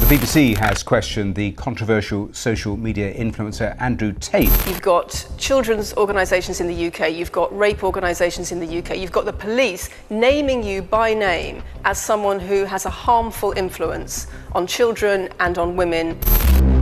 The BBC has questioned the controversial social media influencer Andrew Tate. You've got children's organisations in the UK, you've got rape organisations in the UK, you've got the police naming you by name as someone who has a harmful influence on children and on women.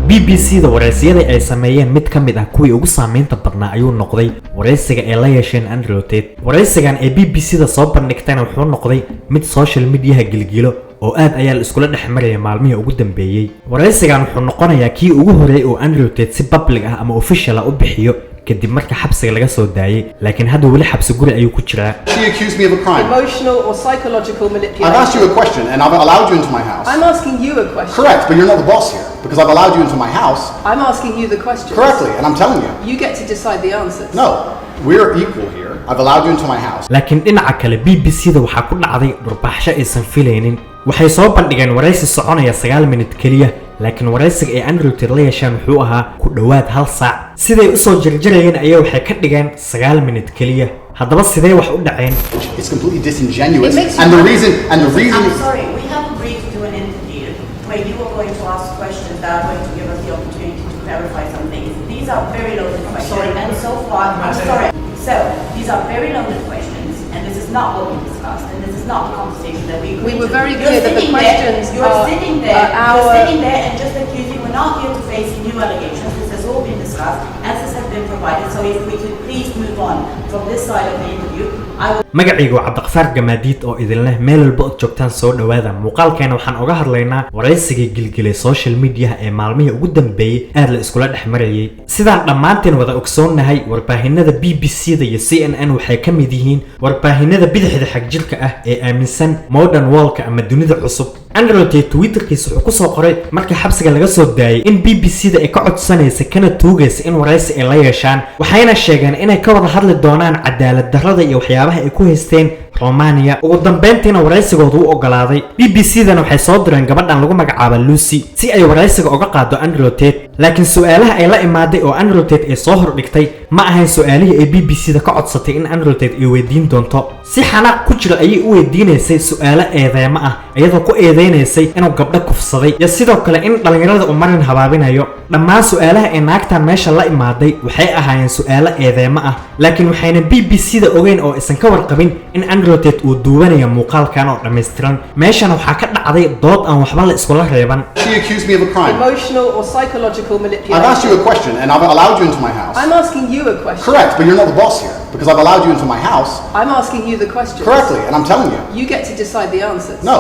BBC da wareysiyada ay sameeyeen mid ka mid ah kuwii ugu saameynta badnaa ayuu noqday wareysiga ay la yeesheen Andrew Tate. Wareysigan ay BBC da soo bandhigtayna wuxuu noqday mid social mediaha gilgilo oo aad ayaa la iskula dhex marayay maalmihii ugu dambeeyey. Wareysigan wuxuu noqonayaa kii ugu horreeyay oo Andrew Tate si public ah ama official ah u bixiyo kadib marka xabsiga laga soo daayay, laakiin hadda weli xabsi guri ayuu ku jiraa. She accused me of a crime. Emotional or psychological manipulation. I've asked you a question and I've allowed you into my house. I'm asking you a question. Correct, but you're not the boss here because I've allowed you into my house. I'm asking you the questions. Correctly, and I'm telling you. You get to decide the answers. No, we're equal here. I've allowed you into my house. Laakiin dhinaca kale, BBC da waxaa ku dhacday dhurbaxsho aysan filaynin. Waxay soo bandhigeen waraysi soconaya 9 minit keliya, laakiin waraysiga ay Andrew Tate la yeesheen wuxuu ahaa ku dhowaad hal saac. Siday usoo jarjarayeen ayaa waxay ka dhigeen 9 minit keliya. Haddaba sidee wax u dhaceen? It's completely disingenuous. It makes you And the mad. Reason, and the reason, I'm sorry, we have agreed to do an interview where you are going to ask questions that are going to give us the opportunity to clarify some things. These are very loaded questions, and so far, I'm sorry. So, these are very loaded questions, and this is not what we discussed, and this is not the conversation that we agreed We were to. Very You're clear that the sitting there- questions You're sitting there, are you're sitting there and just accusing. We're not here to face new allegations. This has all been discussed. Answers have been provided. So if we could please move on from this side of the interview, I will Magacaygu waa Cabdiqafaar Gamaadiid oo idin leh meel walba ood joogtaan soo dhowaada. Muuqaalkeena waxaan uga hadlaynaa waraysigii gilgilay social mediaha ee maalmihii ugu dambeeyey aad la iskula dhex marayay. Sidaan dhammaanteen wada ogsoonnahay, warbaahinada BBC da iyo CNN waxay ka mid yihiin warbaahinada bidixda xagjirka ah ee aaminsan modern worldka ama dunida cusub. Andrew Tate Twitterkiisa wuxuu kusoo qoray markii xabsiga laga soo daayay in BBC da ay ka codsanaysa kana tuugaysa in waraysi ay la yeeshaan, waxayna sheegeen inay ka wada hadli doonaan cadaalad darrada iyo waxyaabaha ay ku haysteen Romania. Ugu dambeyntiina waraysigooda u ogolaaday. BBC dana waxay soo direen gabadhan lagu magacaabo Lucy si ay waraysiga uga qaado Andrew Tate, laakiin su-aalaha ay la imaaday oo Andrew Tate ay soo hordhigtay ma ahayn su-aalihii ay BBC da ka codsatay in Andrew Tate ay weydiin doonto. Si xanaaq ku jira ayay u weydiinaysay su-aalo eedeemo ah, iyadoo ku eedeynaysay inuu gabdho kufsaday iyo sidoo kale in dhallinyarada uu marin habaabinayo. Dhammaan su-aalaha ay naagtan meesha la imaaday waxay ahaayeen su-aalo eedeemo ah, laakiin waxayna BBC da ogeyn oo aysan ka warqabin in Andrew Tate uu duubanayo muuqaalkan oo dhammaystiran. Meeshana waxaa ka dhacday dood aan waxba la iskula reeban. She accused me of a crime. Emotional or psychological I've asked manipulation. you a question and I've allowed you into my house. I'm asking you a question. Correct, but you're not the boss here because I've allowed you into my house. I'm asking you the questions. Correctly, and I'm telling you. You get to decide the answers. No,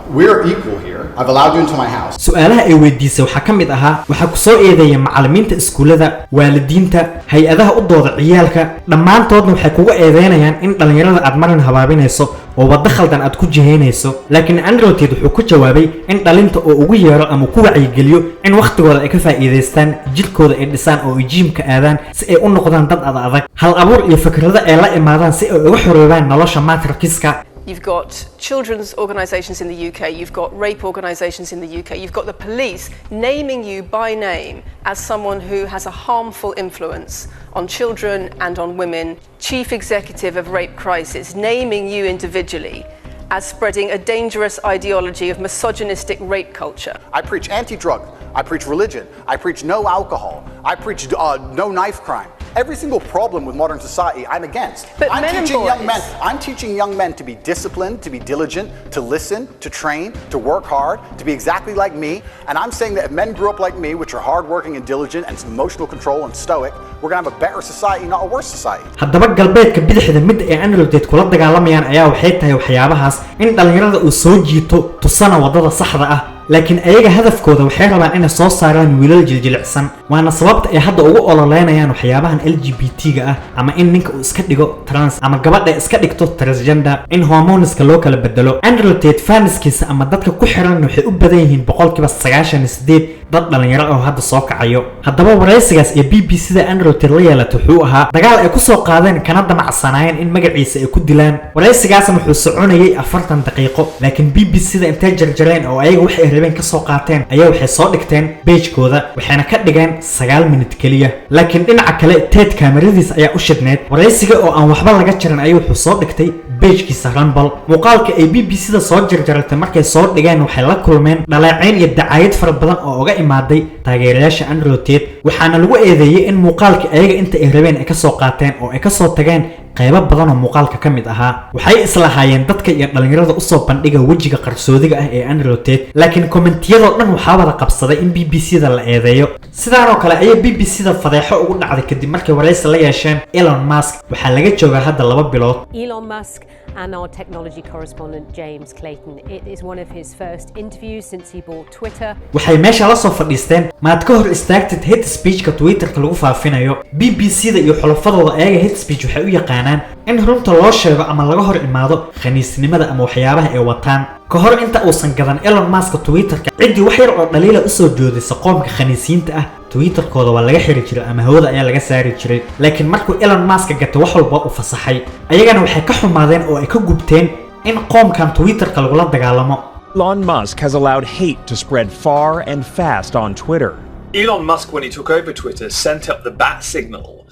we're equal here. I've allowed you into my house. Su-aalaha ay weydiisay waxaa ka mid ahaa: waxaa ku soo eedeeya macallimiinta iskuullada, waalidiinta, hay-adaha u dooda ciyaalka, dhammaantoodna waxay kugu eedeynayaan in dhallinyarada aad marin habaabinayso oo waddo khaldan aad ku jihaynayso. Laakiin Andrew Tate wuxuu ku jawaabay in dhalinta oo ugu yeero ama ku wacyigeliyo in wakhtigooda ay ka faa'iidaystaan, jidhkooda ay dhisaan oo ay gymka aadaan si ay u noqdaan dad ad adag, hal abuur iyo fikrado ay la imaadaan si ay uga xoroobaan nolosha matrixka. You've got children's organisations in the UK, you've got rape organisations in the UK, you've got the police naming you by name as someone who has a harmful influence on children and on women. Chief executive of Rape Crisis naming you individually as spreading a dangerous ideology of misogynistic rape culture. I preach anti drug, I preach religion, I preach no alcohol, I preach no knife crime. Every single problem with modern society, I'm against. But I'm men and teaching young boys- men. I'm teaching young men to be disciplined, to be diligent, to listen, to train, to work hard, to be exactly like me. And I'm saying that if men grew up like me, which are hardworking and diligent and emotional control and stoic, we're gonna have a better society, not a worse society. Haddaba galbeedka bidixda midda ay Andrew Tate kula dagaalamayaan ayaa waxay tahay waxyaabahaas in dhallinyarada uu soo jiito, tusana waddada saxda ah, laakiin ayaga hadafkooda waxay rabaan inay soo saaraan wiilal jiljilicsan. Waana sababta ay hadda ugu ololeynayaan waxyaabahan LGBT-ga ah, ama in ninka uu iska dhigo trans ama gabadha iska dhigto transgender, in hormoneska loo kala bedelo. Andrew Tate fanskiisa ama dadka ku xiran waxay u badan yihiin 98% dad dhalinyaro oo hadda soo kacayo. Haddaba waraysigaas ee BBC da Andrew Tate la yeelatay wuxuu ahaa dagaal ay kusoo qaadeen kana damacsanaayeen in magaciisa ay ku dilaan. Waraysigaasna wuxuu soconayay 40 daqiiqo, laakiin BBC da intay jarjareen oo ayaga waxay rabeen kasoo qaateen ayaa waxay soo dhigteen pagekooda, waxayna ka dhigeen 9 minut keliya. Laakiin dhinaca kale, Tate kaamiradiis ayaa u shidhneyd. Waraysiga oo aan waxba laga jarin ayuu wuxuu soo dhigtay. Page-kiisa Rumble. Muuqaalka ay BBC da soo jarjaratay markay soo dhigeen, waxay la kulmeen dhaleecayn iyo dacaayad fara badan oo uga imaaday taageerayaasha Andrew Tate, waxaana lagu eedeeyey in muuqaalka ayaga inta ay rabeen ay kasoo qaateen oo ay kasoo tageen qaybo badan oo muuqaalka ka mid ahaa. Waxay islahaayeen dadka iyo dhalinyarada usoo bandhiga wejiga qarsoodiga ah ee Andrew Tate, laakiin comment-iyadoo dhan waxaa wada qabsaday in BBC da la eedeeyo. Sidaan oo kale ayay BBC da fadeexo ugu dhacday kadib markay waraysi la yeesheen Elon Musk. Waxaa laga joogaa hadda 2 bilood. Elon Musk and our technology correspondent James Clayton. It is one of his first interviews since he bought Twitter. Waxay meesha la soo fadhiisteen, maad ka hor istaagtid hate speech-ka Twitterka lagu faafinayo? BBC da iyo xulafadooda ayaga hate speech waxay u yaqaanaan in runta loo sheego ama laga hor imaado khaniisnimada ama waxyaabaha ay wataan. Ka hor inta uusan gadan Elon Musk Twitterka, ciddii wax yar oo dhaliila usoo joodisa qoomka khaniisiinta ah Twitterkooda waa laga xiri jiray ama hawada ayaa laga saari jiray. Laakiin markuu Elon Musk gatay, wax walba u fasaxay. Ayagana waxay ka xumaadeen oo ay ka gubteen in qoomkan Twitterka lagula dagaalamo. Elon Musk has allowed hate to spread far and fast on Twitter. Elon Musk, when he took over Twitter, sent up the bat signal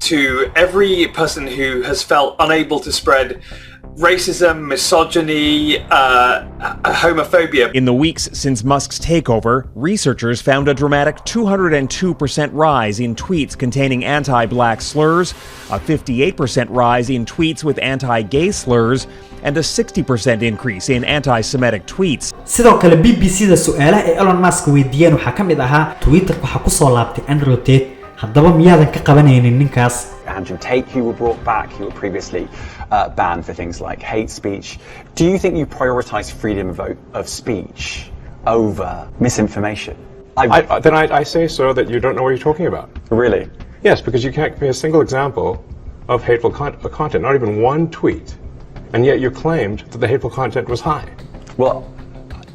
to every person who has felt unable to spread racism, misogyny, homophobia. In the weeks since Musk's takeover, researchers found a dramatic 202% rise in tweets containing anti black slurs, a 58% rise in tweets with anti gay slurs, and a 60% increase in anti Semitic tweets. Sidoo kale BBC da su-aalaha ay Elon Musk weydiiyeen waxaa ka mid ahaa, Twitterka waxaa kusoo laabtay Andrew Tate, haddaba miyaadan ka qabanaynin ninkaas? Andrew Tate, who were brought back, who were previously banned for things like hate speech. Do you think you prioritize freedom of speech over misinformation? Then I say, sir, that you don't know what you're talking about. Really? Yes, because you can't give me a single example of hateful content, not even one tweet. And yet you claimed that the hateful content was high. Well,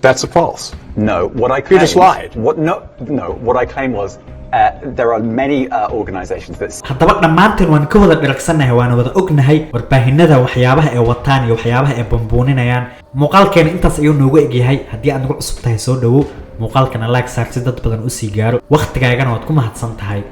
That's a false. No. What I You claimed, just lied. What? No. What I claimed was there are many organizations that Haddaba dhammaanteen waan ka wada dharagsannahay, waana wada ognahay warbaahinada waxyaabaha ay wataan iyo waxyaabaha ay bambuuninayaan. Muuqaalkeena intaas ayuu noogu egyahay. Haddii aad nagu cusub tahay, soo dhawow. Muuqaalkana like saar si dad badan usii gaaro. Wakhtigaagana waad ku mahadsan tahay.